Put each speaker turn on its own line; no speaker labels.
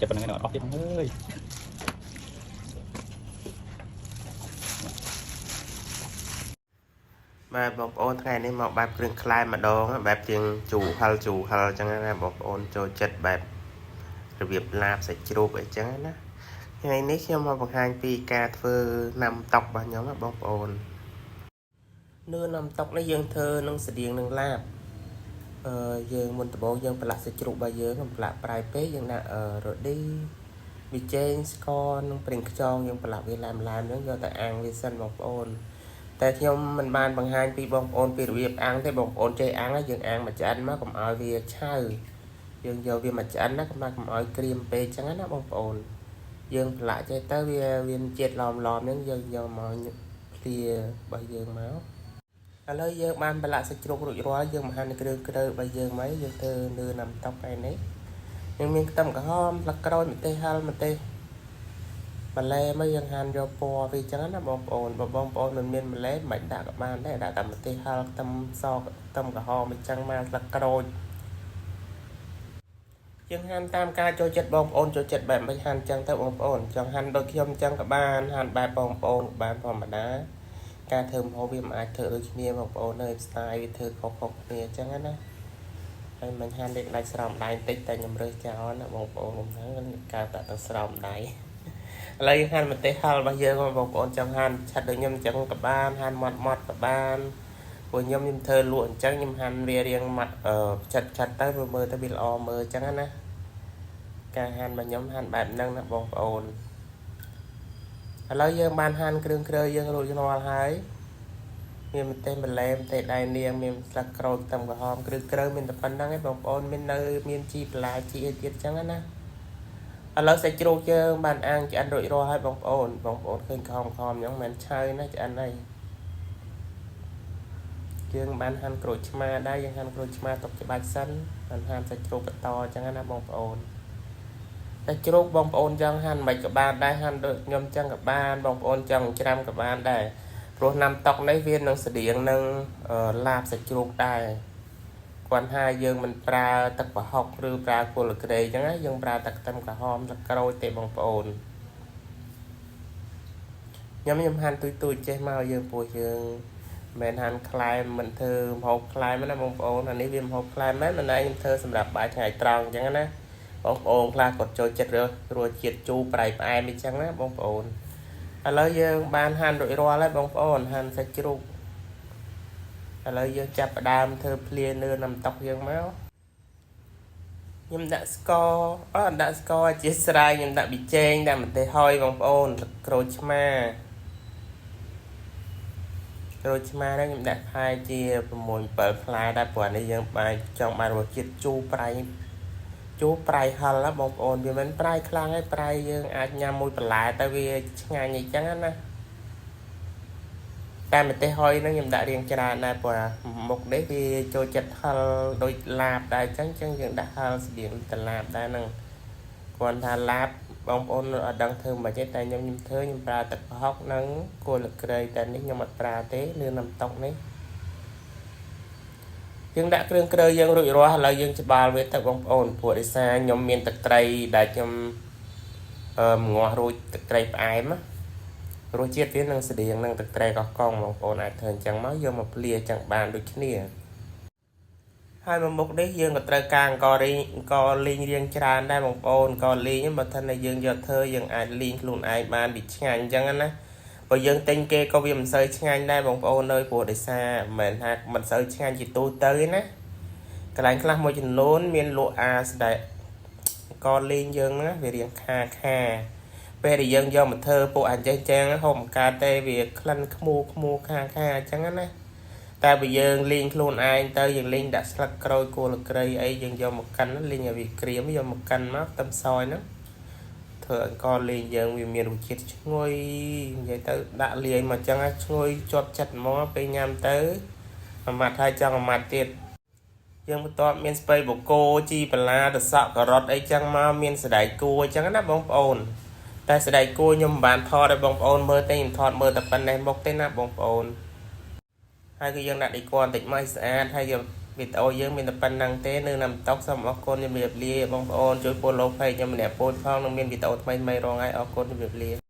តែប៉ុណ្្នឹងឯងអត់អស់ទៀតអើយ
បាទបងប្អូនថ្ងៃនេះមកបែបគ្រឿងក្លែមម្ដងបែបជាងជូរហិលជូរហិលអញ្ចឹងណាបងប្អូនចូលចិត្តបែបរបៀបឡាបសាច់ជ្រូកអីចឹងណាថ្ងៃនេះខ្ញុំមកបង្ហាញពីការធ្វើណាំតុករបស់ខ្ញុំណាបងប្អូននឿណាំតុកនេះយើងធ្វើនឹងស្តៀងនឹងឡាបអឺយើងមុនដំបូងយើងប្រឡាក់សាច់ជ្រូករបស់យើងកុំប្រឡាក់ប្រៃពេកយើងដាក់អឺរ៉ូឌីប៊ីចេងស្ករនិងប្រេងខ្យងយើងប្រឡាក់វាឡែមៗអញ្ចឹងយកទៅអាំងវាសិនបងប្អូន តែខ្ញុំមិនបានបង្ហាញពីបងប្អូនពីរបៀបអាំងទេបងប្អូនចេះអាំងហើយយើងអាំងមួយឆ្អិនមកកុំឲ្យវាឆៅយើងយកវាមួយឆ្អិនណាកុំឲ្យកុំឲ្យក្រៀមពេកចឹងណាបងប្អូនយើងប្រឡាក់ចេះទៅវាវាជាតិឡមឡមហ្នឹងយើងយកមកភ្លារបស់យើងមកឥឡូវយើងបានប្រឡាក់សាច់ជ្រូករួចរាល់យើងមកហាន់គ្រឿងក្រៅរបស់យើងមកយើងធ្វើនឿណាំតុកឯនេះយើងមានខ្ទឹមក្រហមស្លឹកក្រូចម្ទេសហឹលម្ទេសម្លែមកយើងហាន់យកពណ៌វាចឹងណាបងប្អូនបើបងប្អូនមិនមានម្លែមិនដាក់ក៏បានដែរដាក់តែម្ទេសហឹលខ្ទឹមសខ្ទឹមក្រហមអញ្ចឹងមកស្លឹកក្រូចយើងហាន់តាមការចូលចិត្តបងប្អូនចូលចិត្តបែបមិនហាន់ចឹងទៅបងប្អូនចង់ហាន់ដូចខ្ញុំចឹងក៏បានហាន់បែបបងប្អូនក៏បានធម្មតាការធ្វើម្ហូបវាមិនអាចធ្វើដូចគ្នាបងប្អូននៅ style វាធ្វើខុសៗគ្នាចឹងណាហើយមិនហាន់លេខដាច់ស្រោមដៃបន្តិចតែខ្ញុំរើសចោលណាបងប្អូនហ្នឹងកើតតែទៅស្រោមដៃ ឥឡូវយើងហាន់ម្ទេសហឹលរបស់យើងបងប្អូនចង់ហាន់ឆាត់ដូចខ្ញុំអញ្ចឹងក៏បានហាន់ម៉ត់ម៉ត់ក៏បានព្រោះខ្ញុំខ្ញុំធ្វើលក់អញ្ចឹងខ្ញុំហាន់វារៀងម៉ាត់អឺឆាត់ឆាត់ទៅវាមើលទៅវាល្អមើលអញ្ចឹងណាការហាន់របស់ខ្ញុំហាន់បែបហ្នឹងណាបងប្អូនឥឡូវយើងបានហាន់គ្រឿងក្រៅយើងរួចរាល់ហើយមានម្ទេសម្លែម្ទេសដៃនាងមានស្លឹកក្រូចខ្ទឹមក្រហមគ្រឿងក្រៅមានតែប៉ុណ្្នឹងឯងបងប្អូនមាននៅមានជីបន្លែជីអីទៀតអញ្ចឹងណា ឥឡូវសាច់ជ្រូកយើងបានអាំងឆ្អិនរួចរាល់ហើយបងប្អូនបងប្អូនឃើញខំខំអញ្ចឹងមិនឆៅណាឆ្អិនហើយយើងបានហាន់ក្រូចឆ្មាដែរយើងហាន់ក្រូចឆ្មាទុកច្បាច់សិនបានហាន់សាច់ជ្រូកបន្តអញ្ចឹងណាបងប្អូនតែជ្រូកបងប្អូនចង់ហាន់មិនក៏បានដែរហាន់ដូចខ្ញុំចឹងក៏បានបងប្អូនចង់ច្រាំក៏បានដែរព្រោះណាំតុកនេះវានឹងស្តៀងនឹងឡាបសាច់ជ្រូកដែរ គាត់ថាយើងមិនប្រើទឹកប្រហុកឬប្រើគល់ក្រែអញ្ចឹងណាយើងប្រើតែខ្ទឹមក្រហមទឹកក្រូចទេបងប្អូនខ្ញុំខ្ញុំហាន់ទុយទុយចេះមកយើងព្រោះយើងមិនហាន់ក្លែមមិនធ្វើម្ហូបក្លែមណាបងប្អូនអានេះវាម្ហូបក្លែមមែនមិនដែរខ្ញុំធ្វើសម្រាប់បាយថ្ងៃត្រង់អញ្ចឹងណាបងប្អូនខ្លះគាត់ចូលចិត្តរសជាតិជូរប្រៃផ្អែមអញ្ចឹងណាបងប្អូនឥឡូវយើងបានហាន់រួចរាល់ហើយបងប្អូនហាន់សាច់ជ្រូក ឥឡូវយើងចាប់ផ្ដើមធ្វើភ្លានឿនំតុកយើងមកខ្ញុំដាក់ស្ករអត់ដាក់ស្ករអធិស្ឋានខ្ញុំដាក់ប៊ីចេងដាក់ម្ទេសហុយបងប្អូនក្រូចឆ្មាក្រូចឆ្មាហ្នឹងខ្ញុំដាក់ផាយជា6 7ផ្លែដែរព្រោះអានេះយើងបាយចង់បានរសជាតិជូរប្រៃជូរប្រៃហឹលណាបងប្អូនវាមិនប្រៃខ្លាំងទេប្រៃយើងអាចញ៉ាំមួយបន្លែទៅវាឆ្ងាញ់អីចឹងណា តែម្ទេសហុយហ្នឹងខ្ញុំដាក់រៀងច្រើនដែរព្រោះមុខនេះវាចូលចិត្តហឹលដូចឡាបដែរអញ្ចឹងអញ្ចឹងយើងដាក់ហឹលស្តៀងតឡាបដែរហ្នឹងគ្រាន់ថាឡាបបងប្អូនអត់ដឹងធ្វើមិនទេតែខ្ញុំខ្ញុំធ្វើខ្ញុំប្រើទឹកប្រហុកនិងគល់ក្រៃតែនេះខ្ញុំអត់ប្រើទេលឿននំតុកនេះយើងដាក់គ្រឿងក្រៅយើងរួចរាល់ឥឡូវយើងច្បាល់វាទៅបងប្អូនព្រោះដោយសារខ្ញុំមានទឹកត្រីដែលខ្ញុំអឺងាស់រួចទឹកត្រីផ្អែមណា រសជាតិវានឹងស្តៀងនឹងទឹកត្រីកោះកុងបងប្អូនអាចធ្វើអញ្ចឹងមកយកមកភ្លាអញ្ចឹងបានដូចគ្នាហើយមួយមុខនេះយើងក៏ត្រូវការអង្កររីងអង្ករលីងរៀងច្រើនដែរបងប្អូនអង្ករលីងបើថាតែយើងយកធ្វើយើងអាចលីងខ្លួនឯងបានវាឆ្ងាញ់អញ្ចឹងណាបើយើងទិញគេក៏វាមិនសូវឆ្ងាញ់ដែរបងប្អូនអើយព្រោះដោយសារមិនមែនថាមិនសូវឆ្ងាញ់ជាទូទៅទេណាកន្លែងខ្លះមួយចំនួនមានលក់អាស្ដែកអង្ករលីងយើងណាវារៀងខាខា ពេលដែលយើងយកមកធ្វើពួកអញ្ចេះចឹងហូបមិនកើតទេវាក្លិនខ្មួខ្មួខាខាអញ្ចឹងណាតែបើយើងលីងខ្លួនឯងទៅយើងលីងដាក់ស្លឹកក្រូចគល់ក្រៃអីយើងយកមកកិនលីងឲ្យវាក្រៀមយកមកកិនមកខ្ទឹមសហ្នឹងធ្វើអង្ករលីងយើងវាមានរសជាតិឈ្ងុយនិយាយទៅដាក់លាយមកចឹងឈ្ងុយជាប់ចិត្តហ្មងពេលញ៉ាំទៅមួយម៉ាត់ហើយចង់មួយម៉ាត់ទៀតយើងបន្ទាប់មានស្ពៃបូកូជីបន្លាតសក់ការ៉ុតអីចឹងមកមានសណ្តែកគួរអញ្ចឹងណាបងប្អូន តែស្ដែកគួរខ្ញុំមិនបានថតឲ្យបងប្អូនមើលទេខ្ញុំថតមើលតែប៉ុណ្ណេះមុខទេណាបងប្អូនហើយគឺយើងដាក់ឌីគន់តិចមកឲ្យស្អាតហើយយើង វីដេអូយើងមានតែប៉ុណ្្នឹងទេនៅណាំតុកសូមអរគុណជំរាបលាបងប្អូនជួយ follow page ខ្ញុំម្នាក់ពូជផងនឹងមានវីដេអូថ្មីៗរងហើយអរគុណជំរាបលា។